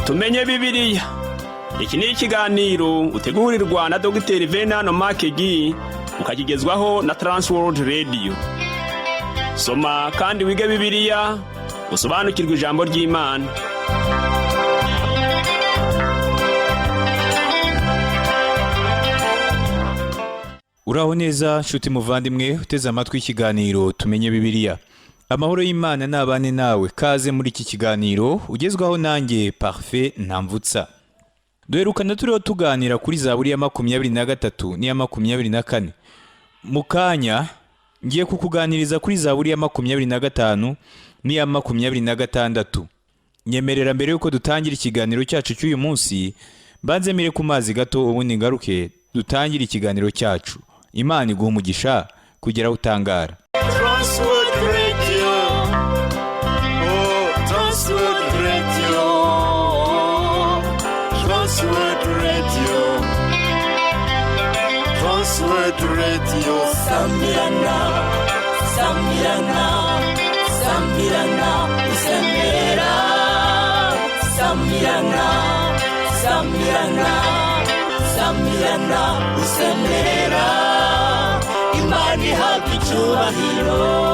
Tumenye Bibiliya. Iki ni ikiganiro utegurirwa na Dogiteri Venano Makegi, ukakigezwaho na Transworld Radio. Soma kandi wige Bibiliya, usobanukirwe ijambo ry'Imana. Uraho neza nshuti muvandimwe uteze amatwi ikiganiro Tumenye Bibiliya. Amahoro y'Imana nabane nawe. Kaze muri iki kiganiro ugezwaho nanjye Parfait Ntamvutsa. Duherukana turiho tuganira kuri Zaburi ya 23 n'iya 24. Mu kanya ngiye kukuganiriza kuri Zaburi ya 25 n'iya 26. Nyemerera mbere yuko dutangira ikiganiro cyacu cy'uyu munsi, mbanze mire ku mazi gato, ubundi ngaruke dutangire ikiganiro cyacu. Imana iguha umugisha kugera aho utangara. Transworld Radio. Oh, Transworld Radio. Transworld Radio. Transworld Radio. Sambirana, sambirana, sambirana, usembera. Sambirana, sambirana, sambirana, usembera. Imana ihabwa icyubahiro.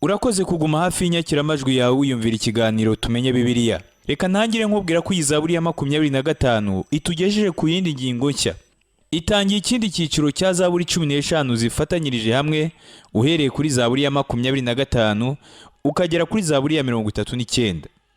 Urakoze kuguma hafi y'inyakiramajwi yawe wiyumvira ikiganiro Tumenye Bibiliya. Reka ntangire nkubwira ko iyi Zaburi ya 25 itugejeje ku yindi ngingo nshya. Itangiye ikindi cyiciro cya Zaburi 15 zifatanyirije hamwe, uhereye kuri Zaburi ya 25 ukagera kuri Zaburi ya 39.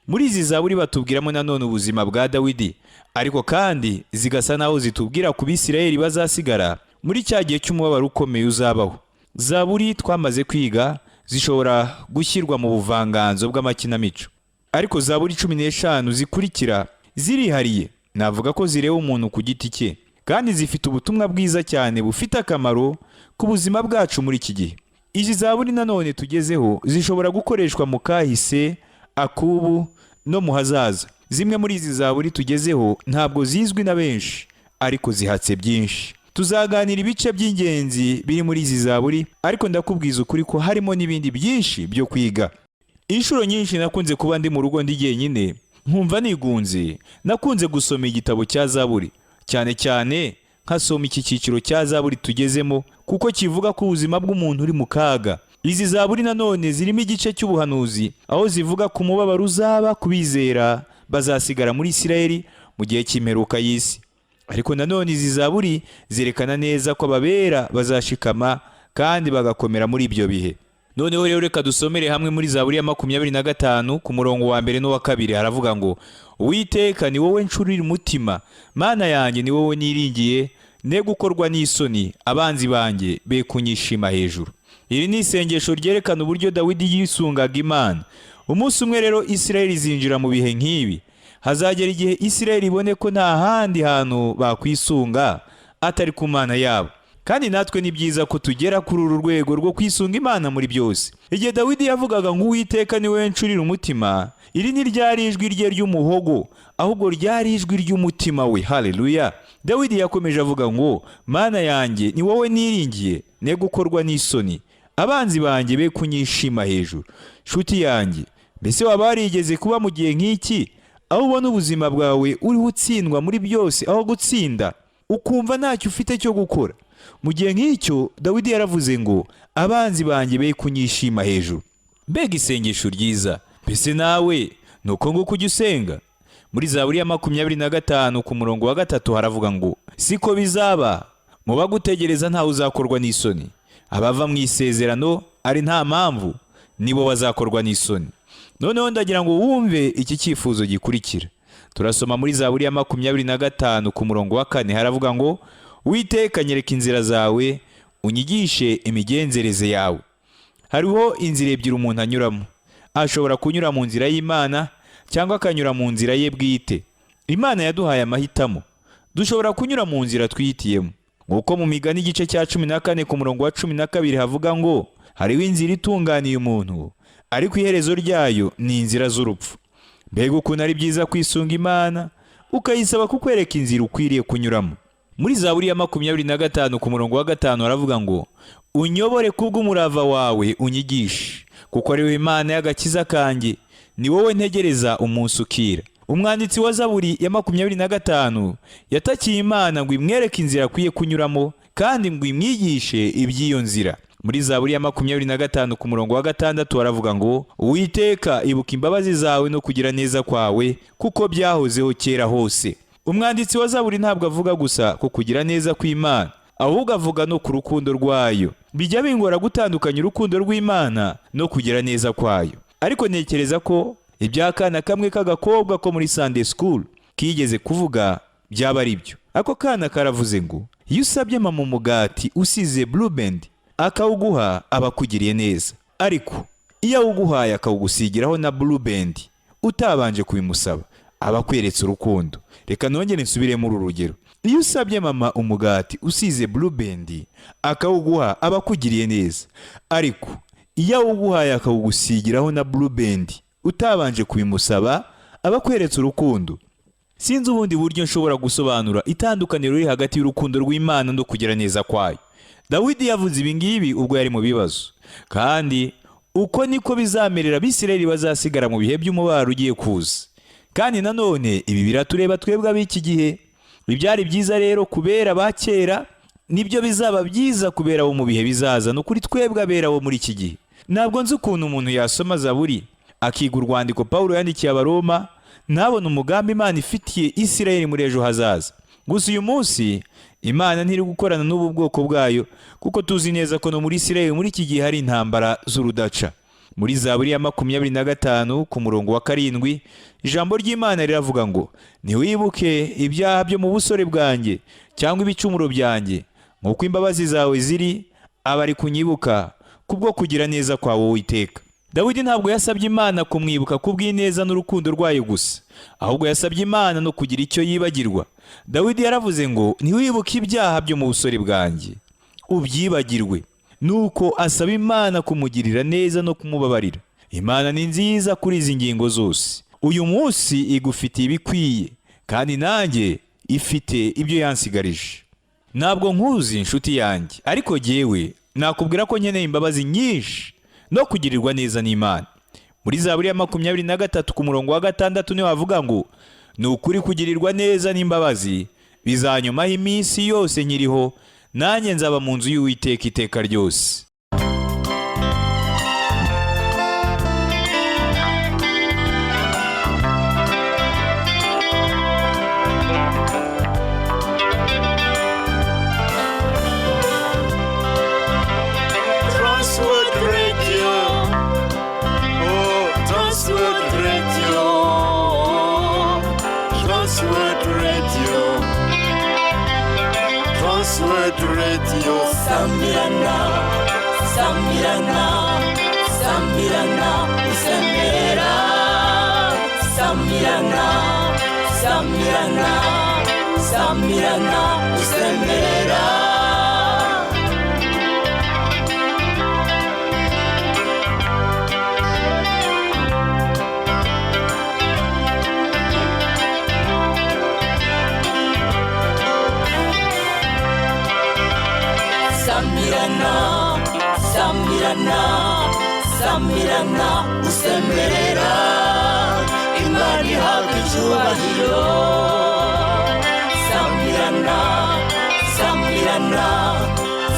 Muri izi Zaburi batubwiramo nanone ubuzima bwa Dawidi, ariko kandi zigasa naho zitubwira ku Bisirayeli bazasigara muri cya gihe cy'umubabaro ukomeye uzabaho. Zaburi twamaze kwiga zishobora gushyirwa mu buvanganzo bw'amakinamico, ariko Zaburi 15 zikurikira zirihariye. Navuga ko zireba umuntu ku giti cye, kandi zifite ubutumwa bwiza cyane bufite akamaro ku buzima bwacu muri iki gihe. Izi Zaburi nanone tugezeho zishobora gukoreshwa mu kahise, akubu no mu hazaza. Zimwe muri izi Zaburi tugezeho ntabwo zizwi na benshi, ariko zihatse byinshi. Tuzaganira ibice by'ingenzi biri muri izi Zaburi, ariko ndakubwiza ukuri ko harimo n'ibindi byinshi byo kwiga. Inshuro nyinshi nakunze kuba ndi mu rugo ndi jyenyine, nkumva nigunze. Nakunze gusoma igitabo cya Zaburi, cyane cyane nkasoma iki cyiciro cya Zaburi tugezemo, kuko kivuga ko ubuzima bw'umuntu uri mu kaga. Izi Zaburi nanone zirimo igice cy'ubuhanuzi, aho zivuga ku mubabaro uzaba ku bizera bazasigara muri Isirayeli mu gihe cy'imperuka y'isi. Ariko nanone izi Zaburi zerekana neza ko ababera bazashikama kandi bagakomera muri ibyo bihe. Noneho rero reka dusomere hamwe muri Zaburi ya 25 ku murongo wa mbere n'uwa kabiri. Haravuga ngo: Uwiteka ni wowe ncurira umutima, Mana yanjye ni wowe niringiye, ne gukorwa n'isoni, abanzi banjye be kunyishima hejuru. Iri ni isengesho ryerekana uburyo Dawidi yisungaga Imana. Umunsi umwe rero Isirayeli izinjira mu bihe nk'ibi. Hazagera igihe Isirayeli ibone ko nta handi hantu bakwisunga atari ku Mana yabo. Kandi natwe ni byiza ko tugera kuri uru rwego rwo kwisunga Imana muri byose. Igihe Dawidi yavugaga ngo Uwiteka ni wowe ncurira umutima, iri ntiryari ijwi rye ry'umuhogo, ahubwo ryari ijwi ry'umutima we. Haleluya! Dawidi yakomeje avuga ngo: Mana yanjye ni wowe niringiye, ne gukorwa n'isoni, abanzi banjye be kunyishima hejuru. Nshuti yanjye, mbese waba warigeze kuba mu gihe nk'iki, aho ubona ubuzima bwawe uriho utsindwa muri byose aho gutsinda, ukumva ntacyo ufite cyo gukora? Mu gihe nk'icyo Dawidi yaravuze ngo: abanzi banjye be kunyishima hejuru. Mbega isengesho ryiza! Mbese nawe ni uko nguko ujya usenga? Muri Zaburi ya 25 ku murongo wa 3 haravuga ngo: siko bizaba mu bagutegereza, ntawe uzakorwa n'isoni. Abava mu isezerano ari nta mpamvu nibo bazakorwa n'isoni. Noneho ndagira ngo wumve iki cyifuzo gikurikira. Turasoma muri Zaburi ya 25 ku murongo wa 4, haravuga ngo: Uwiteka nyereka inzira zawe, unyigishe imigenzereze yawe. Hariho inzira ebyiri umuntu anyuramo. Ashobora kunyura mu nzira y'Imana cyangwa akanyura mu nzira ye bwite. Imana yaduhaye amahitamo. Dushobora kunyura mu nzira twihitiyemo. Nk'uko mu Migani igice cya 14 ku murongo wa 12 havuga ngo: hariho inzira itunganiye umuntu, ariko iherezo ryayo ni inzira z'urupfu. Mbega ukuntu ari byiza kwisunga Imana, ukayisaba kukwereka inzira ukwiriye kunyuramo. Muri Zaburi ya 25 ku murongo wa 5 haravuga ngo: unyobore kubw'umurava wawe, unyigishe, kuko ari wowe Imana y'agakiza kanjye, ni wowe ntegereza umunsi ukira. Umwanditsi wa Zaburi ya 25 yatakiye Imana ngo imwereke inzira akwiye kunyuramo kandi ngo imwigishe iby'iyo nzira. Muri Zaburi ya 25 ku murongo wa 6 aravuga ngo: Uwiteka, ibuka imbabazi zawe no kugira neza kwawe, kuko byahozeho kera hose. Umwanditsi wa Zaburi ntabwo avuga gusa ku kugira neza kw'Imana, ahubwo avuga no ku rukundo rwayo. Bijya bingora gutandukanya urukundo rw'Imana no kugira neza kwayo, ariko ntekereza ko iby'akana kamwe k'agakobwa ko muri Sunday School kigeze kuvuga byaba ari byo. Ako kana karavuze ngo: iyo usabye mama umugati usize Blue Band akawuguha aba akugiriye neza, ariko iyo awuguhaye akawugusigiraho na Blue Band utabanje kubimusaba aba akweretse urukundo. Reka nongere nsubiremo uru rugero. Iyo usabye mama umugati usize Blue Band akawuguha aba akugiriye neza, ariko iyo awuguhaye akawugusigiraho na Blue Band utabanje kubimusaba aba akweretse urukundo. Sinzi ubundi buryo nshobora gusobanura itandukaniro riri hagati y'urukundo rw'Imana no kugira neza kwayo. Dawidi yavuze ibi ngibi ubwo yari mu bibazo, kandi uko niko bizamerera Abisirayeli bazasigara mu bihe by'umubabaro ugiye kuza. Kandi nanone ibi biratureba twebwe ab'iki gihe. Ibyari byiza rero kubera ba kera nibyo bizaba byiza kubera abo mu bihe bizaza, no kuri twebwe abera bo muri iki gihe. Ntabwo nzi ukuntu umuntu yasoma Zaburi akiga urwandiko Pawulo yandikiye Abaroma ntabona umugambi Imana ifitiye Isirayeli muri ejo hazaza. Gusa uyu munsi Imana ntiri gukorana n'ubu bwoko bwayo, kuko tuzi neza ko no muri Isirayeli muri iki gihe hari intambara z'urudaca. Muri Zaburi ya 25 ku murongo wa 7 ijambo ry'Imana riravuga ngo: ntiwibuke ibyaha byo mu busore bwanjye cyangwa ibicumuro byanjye, nk'uko imbabazi zawe ziri abari kunyibuka kubwo kugira neza kwawe Uwiteka. Dawidi ntabwo yasabye Imana kumwibuka kubw'ineza n'urukundo rwayo gusa, ahubwo yasabye Imana no kugira icyo yibagirwa. Dawidi yaravuze ngo: ntiwibuke ibyaha byo mu busore bwanjye, ubyibagirwe. Nuko asaba Imana kumugirira neza no kumubabarira. Imana ni nziza kuri izi ngingo zose. Uyu munsi igufitiye ibikwiye, kandi nanjye ifite ibyo yansigarije. Ntabwo nkuzi inshuti yanjye, ariko jyewe nakubwira ko nkeneye imbabazi nyinshi no kugirirwa neza n'Imana. Muri Zaburi ya 23 ku murongo wa 6 niho havuga ngo: ni ukuri kugirirwa neza n'imbabazi bizanyomaho iminsi yose nkiriho, nanjye nzaba mu nzu y'Uwiteka iteka ryose. Transworld Radio. Oh, Transworld Radio. Transworld Radio. Transworld Radio. Samirana, Samirana, Samirana, usemerera. Samirana, Samirana, Samirana, usemerera. Samirana, Samirana, Samirana, usemerera. Imana ihabwa icyubahiro. Samirana, Samirana,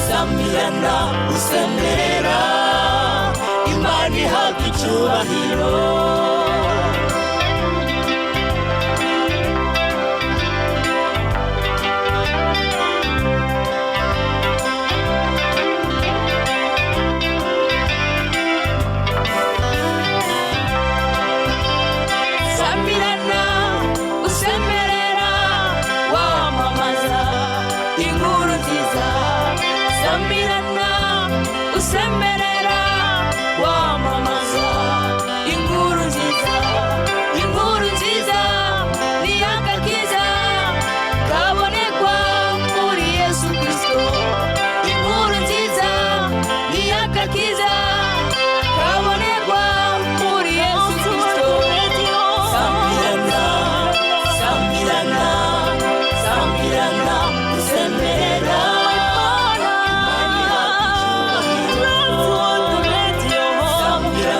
Samirana, usemerera. Imana ihabwa icyubahiro. Samirana, usemerera, wamamaza inkuru nziza. Samirana, usemerera, wamamaza inkuru nziza. Inkuru nziza ni agakiza kabonekwa muri Yesu Kristo. Inkuru nziza ni agakiza kabonekwa muri Yesu Kristo. Samirana, Samirana, Samirana, usemerera. Samirana,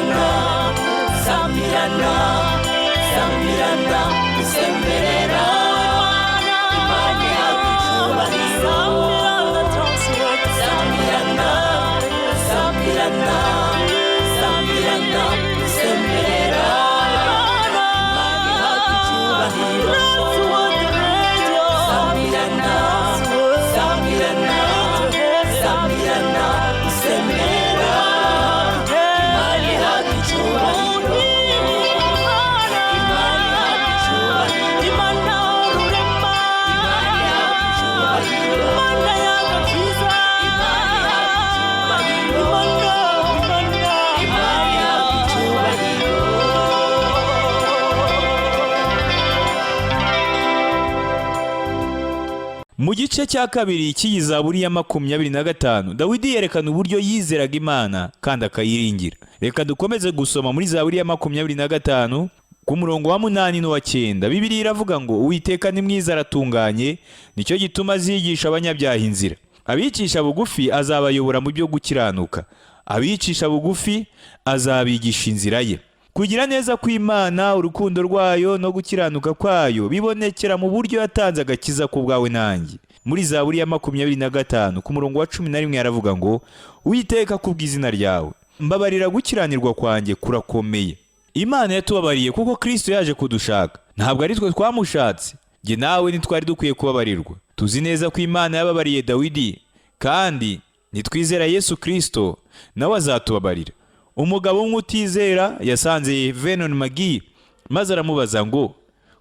Gice cya kabiri cy'iyi zaburi ya 25, Dawidi yerekana uburyo yizeraga Imana kandi akayiringira. Reka dukomeze gusoma muri zaburi ya 25 ku murongo wa 8 n'uwa 9. Bibiliya iravuga ngo: "Uwiteka ni mwiza, aratunganye, nicyo gituma azigisha abanyabyaha inzira. Abicisha bugufi azabayobora mu byo gukiranuka, abicisha bugufi azabigisha inzira ye." Kugira neza kw'Imana, urukundo rwayo no gukiranuka kwayo bibonekera mu buryo yatanze agakiza ku bwawe nanjye. Muri zaburi ya 25 ku murongo wa 11 aravuga ngo: "Uwiteka, kubw'izina ryawe mbabarira, gukiranirwa kwanjye kurakomeye." Imana yatubabariye kuko Kristo yaje kudushaka, ntabwo ari twe twamushatse. Jye nawe ntitwari dukwiye kubabarirwa. Tuzi neza ko Imana yababariye Dawidi, kandi nitwizera Yesu Kristo nawe azatubabarira. Umugabo umwe utizera yasanze Venon Magi maze aramubaza ngo: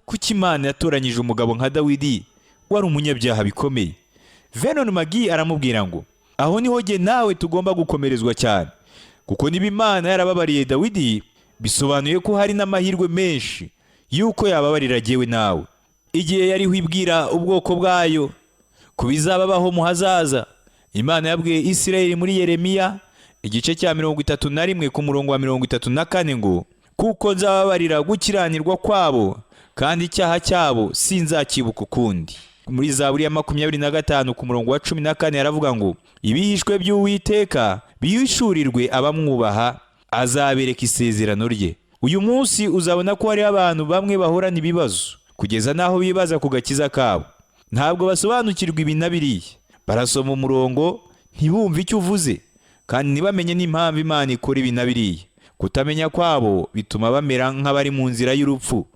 "Kuki Imana yatoranyije umugabo nka Dawidi wari umunyabyaha bikomeye?" Venon Magi aramubwira ngo: "Aho niho jye nawe tugomba gukomerezwa cyane, kuko niba Imana yarababariye Dawidi, bisobanuye ko hari n'amahirwe menshi y'uko yababarira jyewe nawe." Igihe yariho ibwira ubwoko bwayo ku bizababaho mu hazaza, Imana yabwiye Isirayeli muri Yeremiya igice cya 31 ku murongo wa 34 ngo: "Kuko nzababarira gukiranirwa kwabo, kandi icyaha cyabo sinzakibuka ukundi." Muri zaburi ya 25 ku murongo wa 14 aravuga ngo: "Ibihishwe by'Uwiteka bihishurirwe abamwubaha, azabereka isezerano rye." Uyu munsi uzabona ko hariho abantu bamwe bahorana ibibazo kugeza n'aho bibaza ku gakiza kabo. Ntabwo basobanukirwa ibi na biriya, barasoma umurongo ntibumve icyo uvuze, kandi ntibamenye n'impamvu Imana ikora ibi na biriya. Kutamenya kwabo bituma bamera nk'abari mu nzira y'urupfu,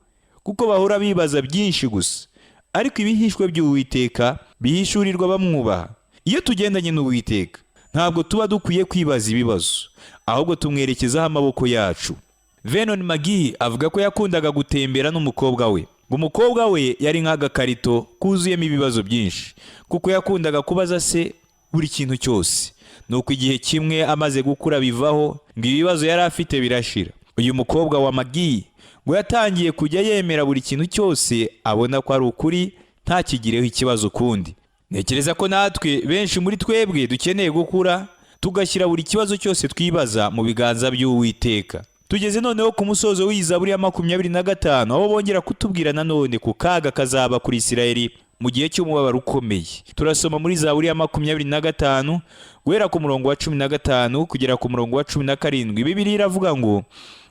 kuko bahora bibaza byinshi gusa. Ariko ibihishwe by'Uwiteka bihishurirwa bamwubaha. Iyo tugendanye n'Uwiteka, ntabwo tuba dukwiye kwibaza ibibazo, ahubwo tumwerekezaho amaboko yacu. Venon Magi avuga ko yakundaga gutembera n'umukobwa we. Ngo umukobwa we yari nk'agakarito kuzuyemo ibibazo byinshi, kuko yakundaga kubaza se buri kintu cyose. Nuko igihe kimwe amaze gukura bivaho, ngo ibibazo yari afite birashira. Uyu mukobwa wa Magi ngo yatangiye kujya yemera buri kintu cyose abona ko ari ukuri, ntakigireho ikibazo ukundi. Ntekereza ko natwe benshi muri twebwe dukeneye gukura, tugashyira buri kibazo cyose twibaza mu biganza by'Uwiteka. Tugeze noneho ku musozo w'iyi zaburi ya 25, aho bongera kutubwira nanone ku kaga kazaba kuri Isirayeli mu gihe cy'umubabaro ukomeye. Turasoma muri zaburi ya 25 guhera ku murongo wa 15 kugera ku murongo wa 17. Bibiliya iravuga ngo: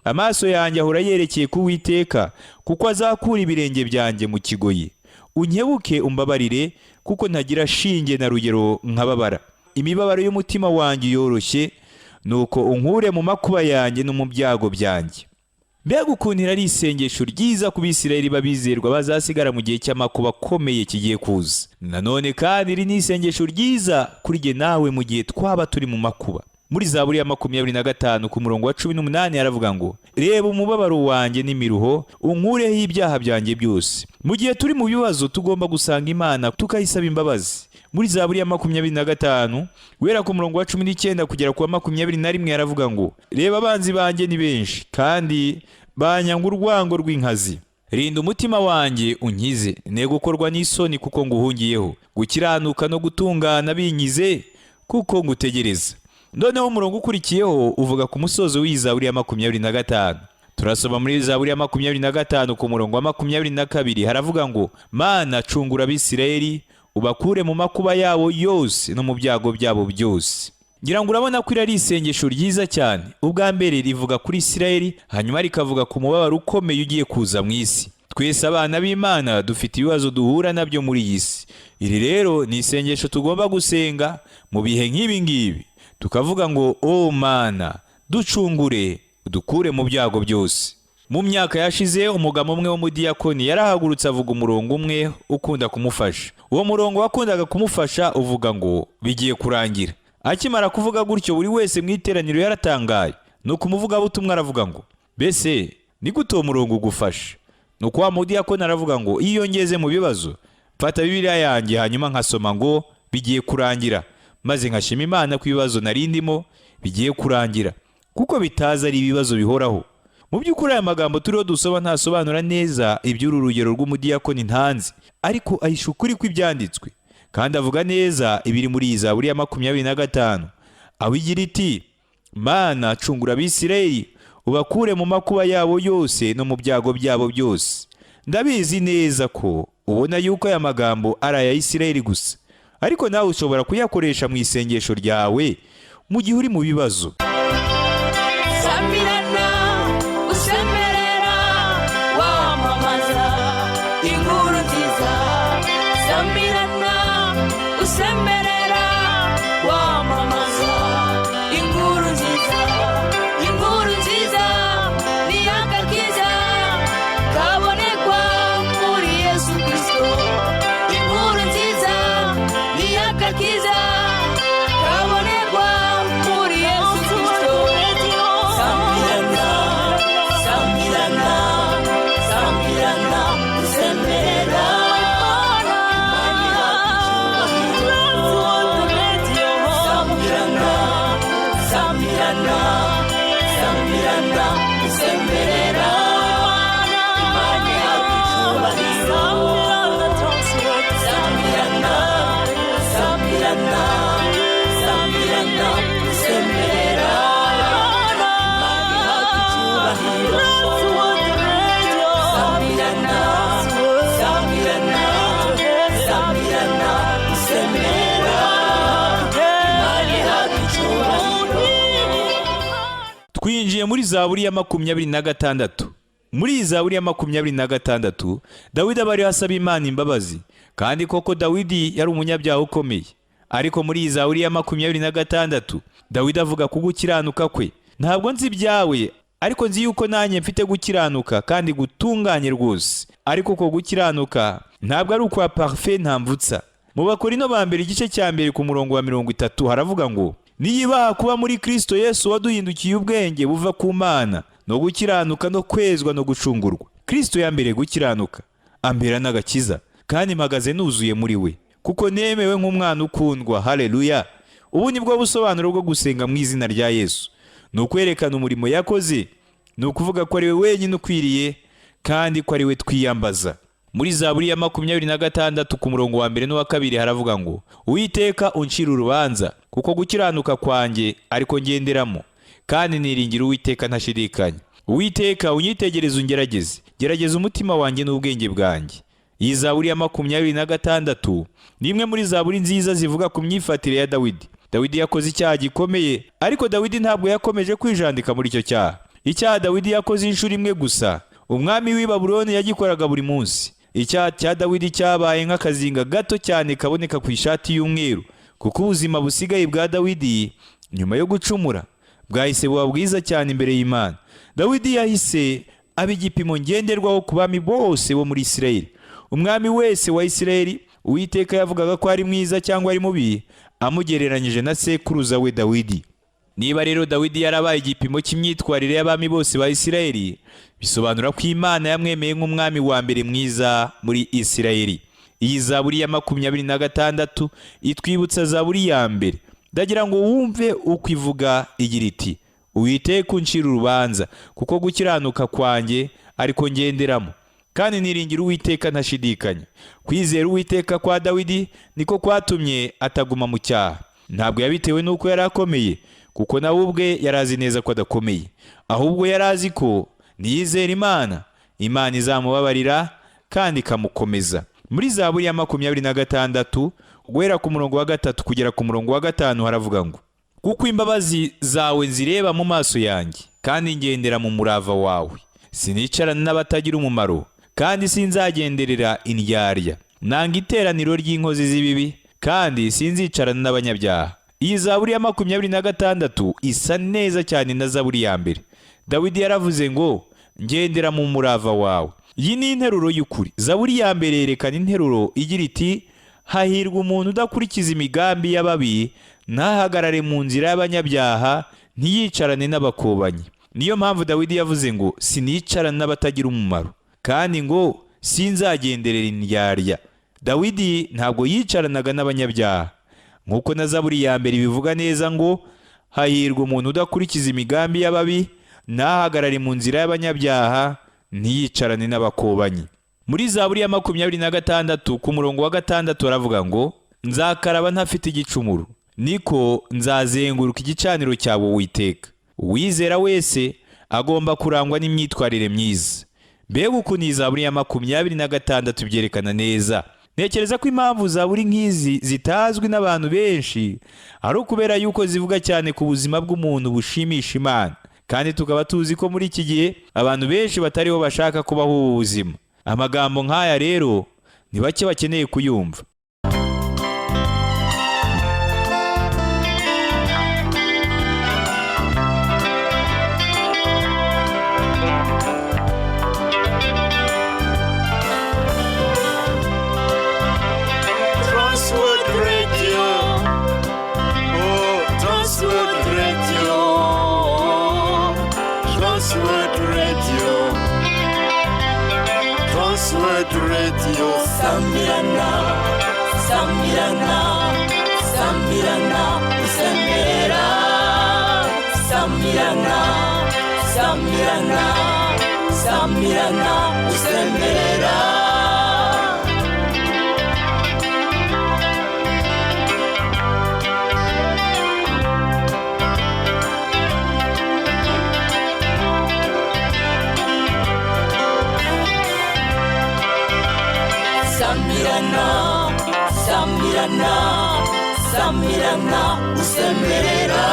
"Amaso yanjye ahora yerekeye ku Uwiteka, kuko azakura ibirenge byanjye mu kigoyi. Unkebuke umbabarire, kuko ntagira shinge na rugero nkababara. Imibabaro y'umutima wanjye yoroshye, nuko unkure mu makuba yanjye no mu byago byanjye." Mbega ukuntu ari isengesho ryiza ku Bisirayeli b'abizerwa bazasigara mu gihe cy'amakuba akomeye kigiye kuza! Nanone kandi iri ni isengesho ryiza kuri jye nawe mu gihe twaba turi mu makuba. Muri zaburi ya 25 ku murongo wa 18 aravuga ngo: "Reba umubabaro wanjye n'imiruho, unkureho ibyaha byanjye byose." Mu gihe turi mu bibazo, tugomba gusanga Imana tukayisaba imbabazi. Muri zaburi ya 25 guhera ku murongo wa 19 kugera ku wa 21 aravuga ngo: "Reba abanzi banjye ni benshi, kandi banyanga urwango rw'inkazi. Rinda umutima wanjye unkize, ne gukorwa n'isoni kuko nguhungiyeho. Gukiranuka no gutungana binkize, kuko ngutegereza." Noneho umurongo ukurikiyeho uvuga ku musozo w'iyi zaburi ya 25. Turasoma muri zaburi ya 25 ku murongo wa 22, haravuga ngo: "Mana, cungura Abisirayeli, ubakure mu makuba yabo yose no mu byago byabo byose." Ngira ngo urabona ko iri ari isengesho ryiza cyane. Ubwa mbere rivuga kuri Isirayeli, hanyuma rikavuga ku mubabaro ukomeye ugiye kuza mu isi. Twese abana b'Imana dufite ibibazo duhura nabyo muri iyi si. Iri rero ni isengesho tugomba gusenga mu bihe nk'ibi ngibi, tukavuga ngo: "O Mana, ducungure, udukure mu byago byose." Mu myaka yashize, umugabo umwe w'umudiyakoni yarahagurutse avuga umurongo umwe ukunda kumufasha. Uwo murongo wakundaga kumufasha uvuga ngo: "Bigiye kurangira." Akimara kuvuga gutyo, buri wese mu iteraniro yaratangaye. Nuko umuvugabutumwa aravuga ngo: "Mbese ni gute uwo murongo ugufasha?" Nuko wa mudiyakoni aravuga ngo: "Iyo ngeze mu bibazo, mfata Bibiliya yanjye hanyuma nkasoma ngo bigiye kurangira, maze nkashima Imana ko ibibazo nari ndimo bigiye kurangira, kuko bitaza ari ibibazo bihoraho." Mu by'ukuri aya magambo turiho dusoma ntasobanura neza iby'uru rugero rw'umudiyakoni ntanze, ariko ahisha ukuri kw'ibyanditswe. Kandi avuga neza ibiri muri iyi Zaburi ya 25, aho igira iti: Mana, cungura Abisirayeli, ubakure mu makuba yabo yose no mu byago byabo byose. Ndabizi neza ko ubona yuko aya magambo ari aya Isirayeli gusa, ariko nawe ushobora kuyakoresha mu isengesho ryawe mu gihe uri mu bibazo. Samirana usemerera wamamaza inkuru nziza, samirana usemerera wamamaza inkuru nziza, inkuru nziza ni agakiza kabonekwa muri Yesu Kristo, inkuru nziza ni agakiza kabonekwa muri Yesu Kristo. Samirana, samirana, samirana usemerera, samirana, samirana, samirana usemerera, Imana ihabwa icyubahiro. Samirana, samirana, samirana usemerera, Imana ihabwa icyubahiro. Samirana, samirana, samirana usemerera, Imana ihabwa icyubahiro. Twinjiye muri Zaburi ya 26. Muri iyi Zaburi ya 26, Dawidi aba ariho asaba Imana imbabazi. Kandi koko Dawidi yari umunyabyaha ukomeye, ariko muri iyi Zaburi ya 26, Dawidi avuga ku gukiranuka kwe. Ntabwo nzi ibyawe, ariko nzi yuko nanjye mfite gukiranuka kandi gutunganye rwose. Ariko uko gukiranuka ntabwo ari ukwa parfait ntamvutsa. Mu Bakorino ba mbere, igice cya mbere, ku murongo wa 30, haravuga ngo: "Niyibaha kuba muri Kristo Yesu waduhindukiye ubwenge buva ku Mana no gukiranuka no kwezwa no gucungurwa." Kristo yambereye gukiranuka, ambera n'agakiza, kandi mpagaze nuzuye muri we kuko nemewe nk'umwana ukundwa. Haleluya! Ubu ni bwo busobanuro bwo gusenga mu izina rya Yesu: ni ukwerekana umurimo yakoze, ni ukuvuga ko ari we wenyine ukwiriye kandi ko ari we twiyambaza. Muri Zaburi ya 26, ku murongo wa mbere n'uwa kabiri, haravuga ngo: "Uwiteka, uncira urubanza, kuko gukiranuka kwanjye ariko ngenderamo, kandi niringira Uwiteka ntashidikanya. Uwiteka, unyitegereze ungerageze, gerageza umutima wanjye n'ubwenge bwanjye." Iyi Zaburi ya 26 ni imwe muri zaburi nziza zivuga ku myifatire ya Dawidi. Dawidi yakoze icyaha gikomeye, ariko Dawidi ntabwo yakomeje kwijandika muri icyo cyaha. Icyaha Dawidi yakoze inshuro imwe gusa, umwami w'i Babuloni yagikoraga buri munsi. Icyaha cya Dawidi cyabaye nk'akazinga gato cyane kaboneka ku ishati y'umweru, kuko ubuzima busigaye bwa Dawidi nyuma yo gucumura bwahise buba bwiza cyane imbere y'Imana. Dawidi yahise aba igipimo ngenderwaho ku bami bose bo muri Isirayeli. Umwami wese wa Isirayeli, Uwiteka yavugaga ko ari mwiza cyangwa ari mubi amugereranyije na sekuruza we Dawidi. Niba rero Dawidi yarabaye igipimo cy'imyitwarire y'abami bose ba Isirayeli, bisobanura ko Imana yamwemeye nk'umwami wa mbere mwiza muri Isirayeli. Iyi Zaburi ya 26 itwibutsa Zaburi ya mbere. Ndagira ngo wumve uko ivuga, igira iti: "Uwiteka, uncira urubanza, kuko gukiranuka kwanjye ariko ngenderamo, kandi niringira Uwiteka ntashidikanya." Kwizera Uwiteka kwa Dawidi niko kwatumye ataguma mu cyaha. Ntabwo yabitewe n'uko yari akomeye, kuko nawe ubwe yari azi neza ko adakomeye. Ahubwo yari azi ko niyizera Imana, Imana izamubabarira kandi ikamukomeza. Muri Zaburi ya 26, guhera ku murongo wa 3 kugera ku murongo wa 5, haravuga ngo: "Kuko imbabazi zawe nzireba mu maso yanjye, kandi ngendera mu murava wawe. Sinicarana n'abatagira umumaro, kandi sinzagenderera indyarya. Nanga iteraniro ry'inkozi z'ibibi, kandi sinzicarana n'abanyabyaha." Iyi Zaburi ya 26 isa neza cyane na Zaburi ya mbere. Dawidi yaravuze ngo: "Ngendera mu murava wawe." Iyi ni interuro y'ukuri. Zaburi ya mbere yerekana interuro igira iti: "Hahirwa umuntu udakurikiza imigambi y'ababi, ntahagarare mu nzira y'abanyabyaha, ntiyicarane n'abakobanyi." Niyo mpamvu Dawidi yavuze ngo: "Sinicarana n'abatagira umumaro," kandi ngo: "Sinzagenderera indyarya." Dawidi ntabwo yicaranaga n'abanyabyaha, nk'uko na Zaburi ya mbere ibivuga neza ngo: "Hahirwa umuntu udakurikiza imigambi y'ababi, ntahagarare mu nzira y'abanyabyaha, ntiyicarane n'abakobanyi." Muri Zaburi ya 26, ku murongo wa 6, baravuga ngo: Nzakaraba ntafite igicumuro, niko nzazenguruka igicaniro cyawe Uwiteka. Uwizera wese agomba kurangwa n'imyitwarire myiza. Mbega ukuntu iyi zaburi ya 26 byerekana neza! Ntekereza ko impamvu zaburi nk'izi zitazwi n'abantu benshi ari ukubera yuko zivuga cyane ku buzima bw'umuntu bushimisha Imana, kandi tukaba tuzi ko muri iki gihe abantu benshi batariho bashaka kubaho ubu buzima. Amagambo nk'aya rero ni bake bakeneye kuyumva. Transworld Radio. Oh, Transworld Radio. Transworld Radio. Transworld Radio. Sambirana, sambirana, sambirana, usemerera. Sambirana, sambirana, sambirana, usemerera. Sambirana, sambirana, sambirana, usemerera.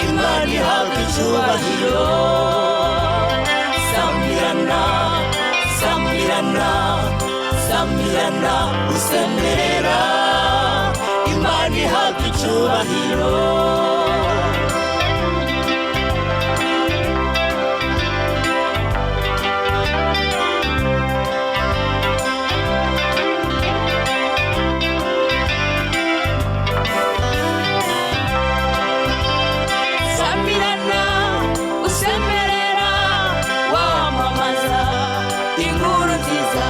Imana ihabwa icyubahiro. Sambirana, sambirana, sambirana, usemerera. Imana ihabwa icyubahiro. Sambirana, usemerera, wamamaza inkuru nziza.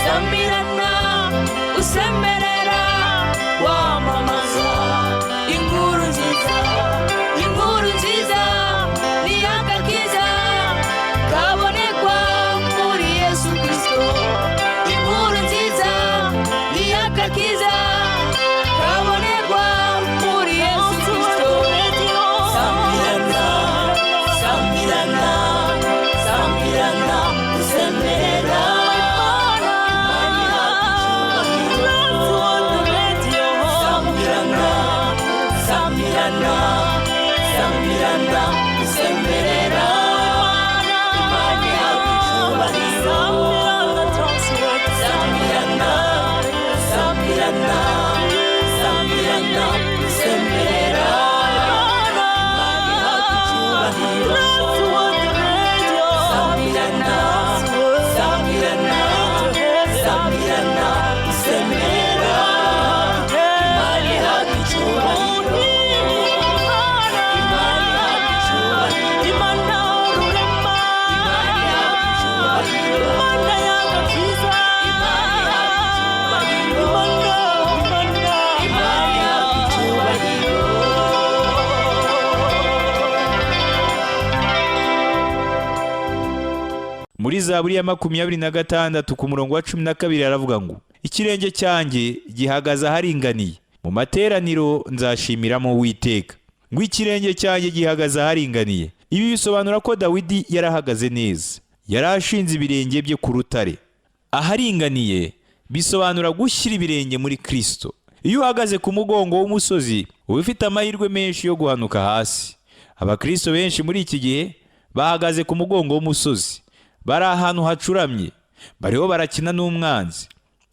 Sambirana, usemerera, wamamaza inkuru nziza. Inkuru nziza ni agakiza kabonekwa muri Yesu Kristo. Inkuru nziza ni agakiza kabonekwa muri Yesu Kristo. Sambirana, sambirana, sambirana, usemerera. Sambirana, sambirana, sambirana, usemerera. Imana ihabwa icyubahiro. Sambirana, sambirana, sambirana, usemerera. Imana ihabwa icyubahiro. Sambirana, sambirana, sambirana, usemerera. Imana ihabwa icyubahiro. Imana ihabwa icyubahiro. Imana ihabwa icyubahiro. Imana ihabwa icyubahiro. Imana ihabwa icyubahiro. Muri zaburi ya 26 ku murongo wa 12 aravuga ngo: ikirenge cyanjye gihagaze aharinganiye, mu materaniro nzashimiramo Uwiteka. Ngo ikirenge cyanjye gihagaze aharinganiye. Ibi bisobanura ko Dawidi yarahagaze neza, yari ashinze ibirenge bye ku rutare. Aharinganiye bisobanura gushyira ibirenge muri Kristo. Iyo uhagaze ku mugongo w'umusozi uba ufite amahirwe menshi yo guhanuka hasi. Abakristo benshi muri iki gihe bahagaze ku mugongo w'umusozi, bari ahantu hacuramye, bariho barakina n'umwanzi,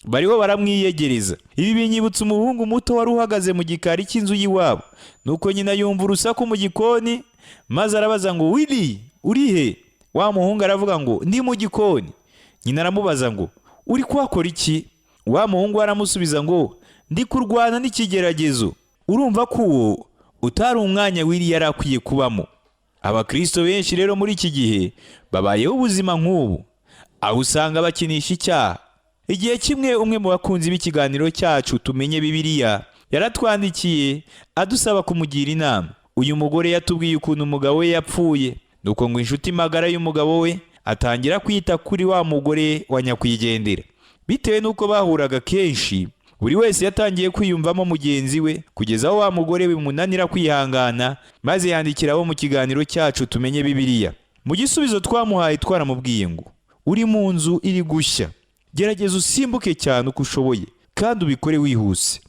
bariho baramwiyegereza. Ibi binyibutsa umuhungu muto wari uhagaze mu gikari cy'inzu y'iwabo. Nuko nyina yumva urusaku mu gikoni, maze arabaza ngo: Willy, uri he? Wa muhungu aravuga ngo: ndi mu gikoni. Nyina aramubaza ngo: uri kuhakora iki? Wa muhungu aramusubiza ngo: ndi kurwana n'ikigeragezo. Urumva ko uwo utari umwanya Willy yari akwiye kubamo. Abakristo benshi rero muri iki gihe babayeho ubuzima nk'ubu, aho usanga bakinisha icyaha. Igihe kimwe umwe mu bakunzi b'ikiganiro cyacu Tumenye Bibiliya yaratwandikiye adusaba kumugira inama. Uyu mugore yatubwiye ukuntu umugabo we yapfuye, nuko ngo inshuti magara y'umugabo we atangira kwita kuri wa mugore wa nyakwigendera. Bitewe n'uko bahuraga kenshi, Buri wese yatangiye kwiyumvamo mugenzi we, kugeza aho wa mugore bimunanira kwihangana, maze yandikira abo mu kiganiro cyacu Tumenye Bibiliya. Mu gisubizo twamuhaye twaramubwiye ngo: "Uri mu nzu iri gushya, gerageza usimbuke cyane uko ushoboye kandi ubikore wihuse."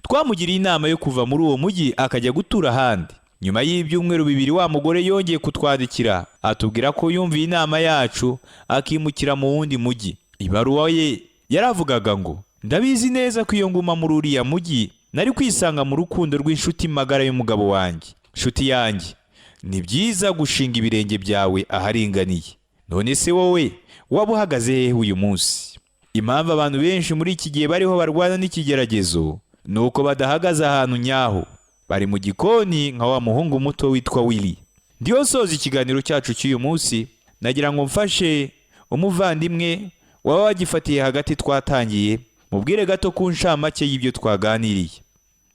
Twamugiriye inama yo kuva muri uwo mujyi akajya gutura ahandi. Nyuma y'ibyumweru 2 wa mugore yongeye kutwandikira, atubwira ko yumviye inama yacu akimukira mu wundi mujyi. Ibaruwa ye yaravugaga ngo: "Ndabizi neza ko iyo nguma muri uriya mujyi nari kwisanga mu rukundo rw'inshuti magara y'umugabo wanjye." Nshuti yanjye, ni byiza gushinga ibirenge byawe aharinganiye. None se wowe waba uhagaze hehe uyu munsi? Impamvu abantu benshi muri iki gihe bariho barwana n'ikigeragezo ni uko badahagaze ahantu nyaho, bari mu gikoni nka wa muhungu muto witwa Willy. Ndiyo soza ikiganiro cyacu cy'uyu munsi, nagira ngo mfashe umuvandimwe waba wagifatiye hagati twatangiye, mubwire gato ku nshamake y'ibyo twaganiriye.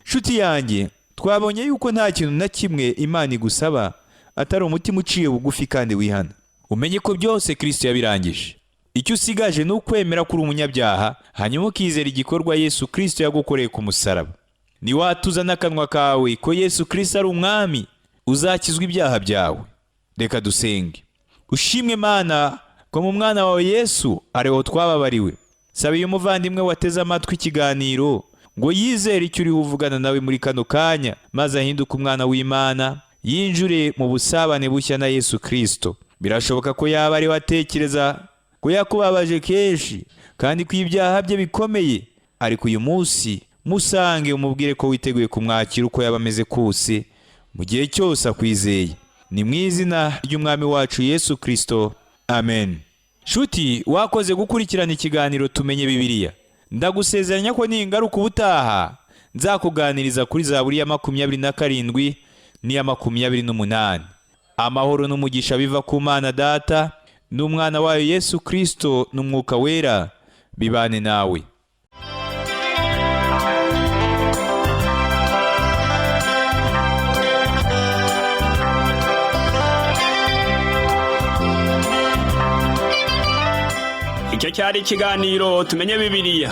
Nshuti yanjye, twabonye yuko nta kintu na kimwe Imana igusaba atari umutima uciye bugufi kandi wihana. Umenye ko byose Kristo yabirangije. Icyo usigaje ni ukwemera ko uri umunyabyaha, hanyuma ukizera igikorwa Yesu Kristo yagukoreye ku musaraba. Niwatuza n'akanwa kawe ko Yesu Kristo ari umwami, uzakizwa ibyaha byawe. Reka dusenge. Ushimwe Mana ko mu mwana wawe Yesu ariho twababariwe. Saba iyo umuvandimwe wateze amatwi ikiganiro ngo yizere icyo uriho uvugana nawe muri kano kanya, maze ahinduke umwana w'Imana, yinjure mu busabane bushya na Yesu Kristo. Birashoboka ko yaba ariwe atekereza ko yakubabaje kenshi kandi ko ibyaha bye bikomeye, ariko uyu munsi musange umubwire ko witeguye kumwakira uko yaba ameze kose, mu gihe cyose akwizeye. Ni mu izina ry'Umwami wacu Yesu Kristo, amen. Nshuti, wakoze gukurikirana ikiganiro Tumenye Bibiliya. Ndagusezeranya ko ningaruka ubutaha nzakuganiriza kuri Zaburi ya 27 n'iya 28. Amahoro n'umugisha biva ku Mana Data n'Umwana wayo Yesu Kristo n'Umwuka Wera bibane nawe. Icyo cyari ikiganiro Tumenye Bibiliya.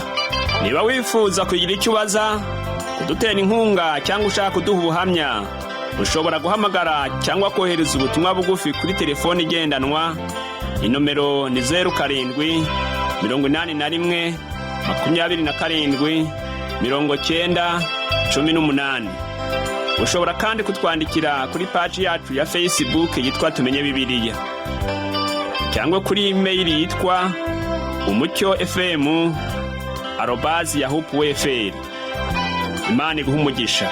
Niba wifuza kugira icyo ubaza, kudutera inkunga cyangwa ushaka kuduha ubuhamya, ushobora guhamagara cyangwa kohereza ubutumwa bugufi kuri telefoni igendanwa. Inomero ni 0781 27 90 18. Ushobora kandi kutwandikira kuri paji yacu ya Facebook yitwa Tumenye Bibiliya, cyangwa kuri imeyili yitwa umucyofm@yahoo.fr. Imana iguhe umugisha.